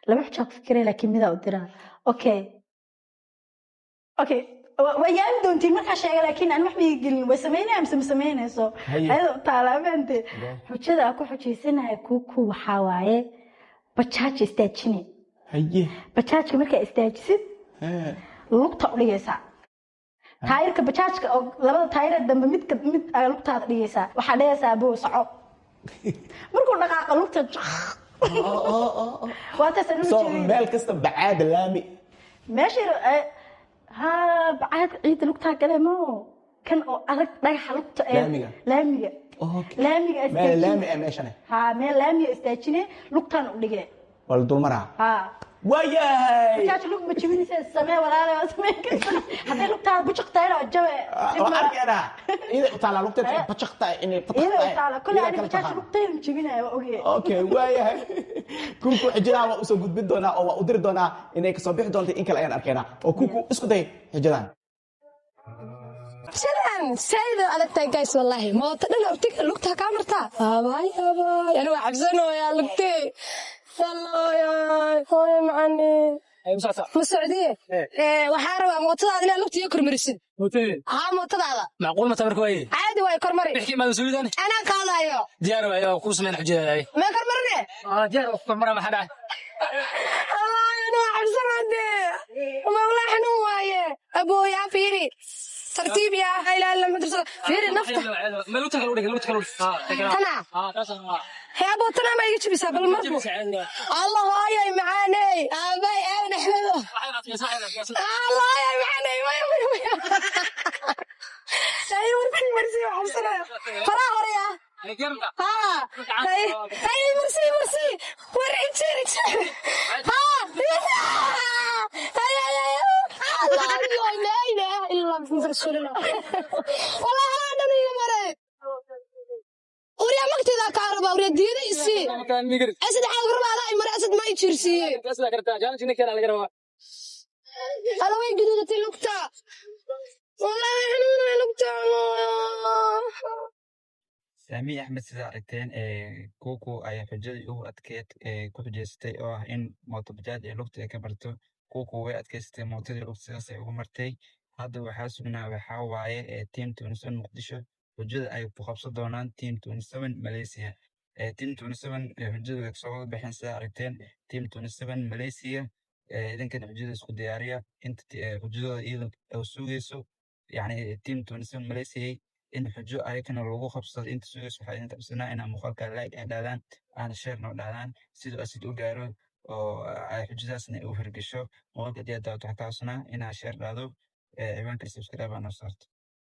Laba xujaa ku fikiray, laakiin midaa u diraa. Okay, waa yaabi doontiin markaa sheega, laakiin aan wax ma iga gelin. Way samaynaya mise ma samaynayso? Haye. Ayada u taalaa, fahamte? Xujada aan ku xujaysanahay Kuku waxaa waaye bajaaj istaajine. Bajaajka markaa istaajisid, lugta u dhigaysaa taayirka bajaajka oo labada taayira dambe midka mid aa lugtaada dhigaysaa. Waxaa dhigaysaa, "Abow, soco." Markuu dhaqaaqa lugta waa taas aan u So jeedin. Meel kasta bacaada laami. Meesha ha bacaadka ciidda lugtaa gale mo kan oo adag dhagaxa lugta ee Laamiga? Laamiga. Laamiga Meel istaajine. Laami ah meeshane. Ha, meel laamiga istaajine, lugtaan u dhige. Waa la dulmaraa. Ha. Waayahay. Bajaaj lug ma jebinaysa? Samee, walaala, waa sameyn kartaa. Hadday lugtaada bujiq tahayna waa jabe. Waa arkaynaa, iyada u taalaa lugteed inay bajaq tahay, inay fataq Iyada tahay. u taala kole. Iyada Ani kala bajaaj taqaan. lugtayda ma jebinayo, waa ogee. Okay, waayahay Kuku, xijadan waa usoo gudbin doonaa oo waa u diri doonaa. Inay kasoo bixi doonto in kale ayaan arkaynaa oo Kuku isku day xijadan. Shadan sayda adag tahay, guys, wallahi mooto dhan abtiga lugta kaa martaa. Abaay, abaay, ani waa cabsanoyaa lugtee. Salooyaay, hooyo macane, ma socdiye. Waxaa rabaa mootadaada inaad lugta iyo kormarisid. Haa, mootadaada. Macquul mata marka waaye? Caadi waay, kormari. Bixki maada suulidan. Anaa qaadayo. Diyaar waaye, waa kuu sameyn xujada. Mee kormarine? Diyaar waa, ku kormara, maxaa dhacay? Abaay, ani waa cabsanaa dee, mawlaa xanuun waaye. Abooyaa, fiiri, tartiib yaa ilaa lama fiiri nafta. Ma lugta kale u dhig, lugta kale u dhig. Tana? Haa, taas ah. Hee abo, tana ma iga jabisaa? Bal marbu Allah, hooyay macaaney, aabay aadan Axmedo, Allah, hooyay macaaney, maya, maya, maya. Ay, marsi, marsi, waa xabsanaya faraha hore ah. Haa, hay hay, marsi, marsi, war injeer, injeer. Haa, hay hay hay, Allah, laa ilaaha illa Allah, Muhammad rasuulullah. Wallahi halaa dhan iga maray. Uriya magteeda kaa rabaa, uriya diyada isii. Asad xaal rabaa, adaa imare, asad ma i jiirsiiye. Ala, way guduudatay lugta, wallahi xanuunay lugta. Saamiya Axmed, sida aragteen, Kuku ayaa xujadii ugu adkeyd ee ku xujaysatay oo ah in mooto bajaaj ee lugta ay ka barto. Kuku way adkeysatay, mootadii lugta sidaas ay ugu martay. Hadda waxaa sugnaa waxaa waaye Team 27 Muqdisho xujada ay ku qabsan doonaan Team 27 Malaysia. Team 27 xujada way kasoo wada baxeen, sida aragteen. Team 27 Malaysia, idinkana xujada isku diyaariya inta xujadooda iyada oo sugayso, yacni Team 27 Malaysia in xujo ayakana lagu qabsado inta sugayso. Waxaa idin qabsanaa inaa muuqaalka like ay dhahdaan, aana share noo dhahdaan, siduu Asid u gaaro oo ay xujadaasna u hirgasho. Muuqaalka haddii aad daawato, waxaa ka codsanaa inaa share dhahdo, ciwaanka subscribe aa noo saarto.